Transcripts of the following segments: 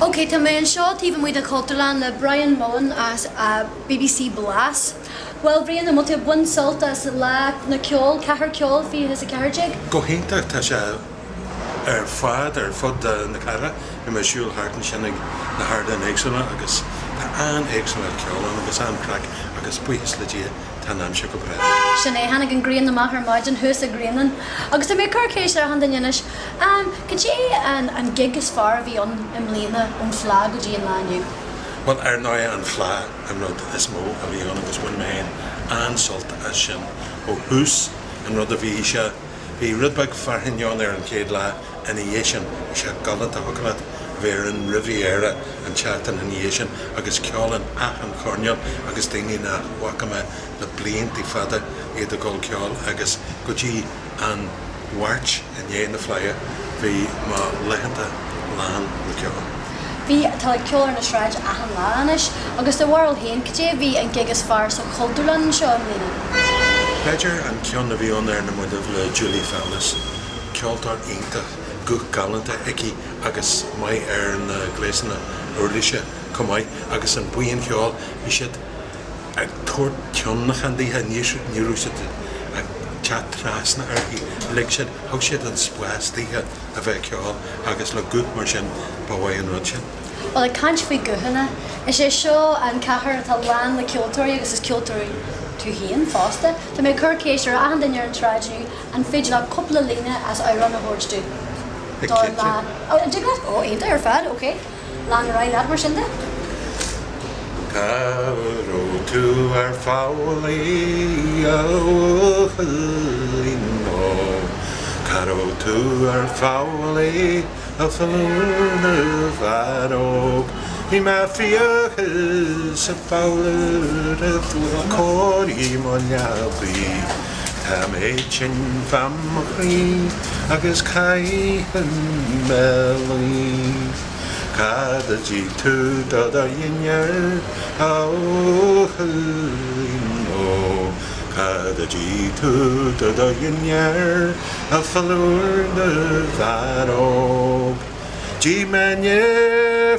Ok, tá mé anseo taobh amuigh de Chultúrlann le Brian Mullen as BBC Blas. Bhuel Brian, an bhfuil tú ag baint sult as Lá na Ceoil, Cathair Ceoil 2014? Go hiontach, tá sé ar fad ar fud na cathrach. Bhí mé ag siúl thart ansin ag na hardáin éagsúla agus tá an-éagsúlacht ceoil ann agus an-chraic agus buíochas le Dia tá an aimsir go breá. Sin é, tháinig an ghrian amach ar maidin thuas i Grianán. Agus tá mé ag cur ceist ar achan duine anois, cad é an gig is fearr a bhí ann i mbliana ón Fleá go dtí an lá inniu? Bhuel, ar ndóigh an Fleá an rud is mó a bhí ann agus bhain mé féin an-sult as sin ó thús an rud a bhí sé, bhí rud beag fearthainn ann ar an chéad lá, ina dhiaidh sin bhí sé galánta, thiocfadh leat a bheith ar an Riviera an tseachtain ina dhiaidh sin agus ceol in achan choirnéal agus daoine nach bhfaca mé le bliantaí fada iad ag gabháil ceoil agus go dtí an Mháirt i ndiaidh na Fleidhe bhí mo laethanta lán le ceol. Bhí, tá ceol ar na sráid achan lá anois. Agus do bharúil féin, cad é a bhí an gig is fearr sa Chultúrlann anseo i mbliana? B'fhéidir an ceann a bhí ann ar na mallaibh le Julie Fowlis. Ceoltóir iontach, guth galánta aici agus maith ar na gléasanna uirlise chomh maith. Agus an buíon cheoil, bhí siad ag tabhairt tionlacan daoithe, ní raibh siad ag teacht trasna uirthi, lig siad, thug siad an spás daoithe a bheith ag ceol agus le guth mar sin ba mhaith an rud sin. Bhuel, ag caint faoi ghuthanna, is é seo an cathair atá lán le ceoltóirí agus is ceoltóir tú féin fosta. Tá mé ag cur ceist ar achan duine ar an tsráid inniu, an féidir leat cúpla líne as amhrán a thabhairt dúinn? Cinnte. Ó, an dtig leat? Ó, iontach ar fad, ok. Lean ar aghaidh leat mar sin de. Cá raibh tú ar foghlaí a bhuachaillín ó? Cá raibh tú ar foghlaí a phlúr na bhfear óg? Bhí mé ag fiachadh sa pholl cóirí mo leabaidh. Tá mé tinn fá mo chroí agus caithfidh mé luí. Cad a d'ith tú do do dhinnéar, a bhuachaillín ó? Cad a d'ith tú do do dhinnéar, a phlúr na bhfear óg? D'ith mé inné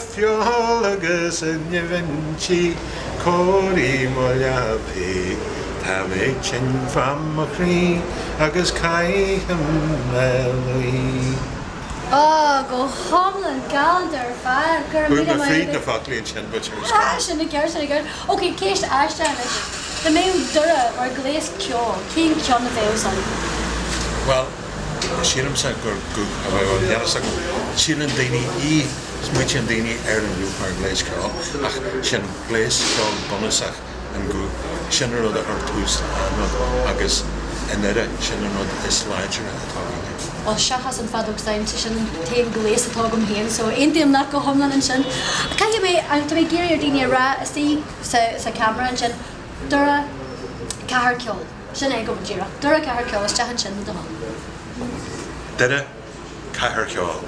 feoil agus nimh inti, cóirigh mo leabaidh. Tá mé tinn fá mo chroí agus caithfidh mé luí. Ó, go hiomlán galánta ar fad. Go raibh Chuaigh míle mé maith fríd agat. na foclaí ansin but sure. Ah, sin i gceart, sin i gceart. Ok, ceist aisteach anois. Dá mbeadh doire mar ghléas ceoil, cén ceann a bheadh ann? Bhuel, sílimse gur guth a bheadh ann. Níl a fhios agam. Síleann daoine, í, smaoitíonn daoine ar an ghuth mar ghléas ceoil, ach sin gléas ceoil bunúsach an guth. Sin an rud a chuir tús le achan rud agus i nDoire, sin an rud is láidre atá againne. Bhuel, seachas an feadóg seinnte, sin an t-aon ghléas atá agam féin, so aontaím leat go hiomlán ansin. Caithfidh mé, tá mé ag iarraidh ar daoine a rá istigh sa, sa ceamara ansin, Doire Cathair Ceoil. Sin é go díreach. Doire Cathair Ceoil, isteach ansin le do thoil. Doire Cathair Ceoil.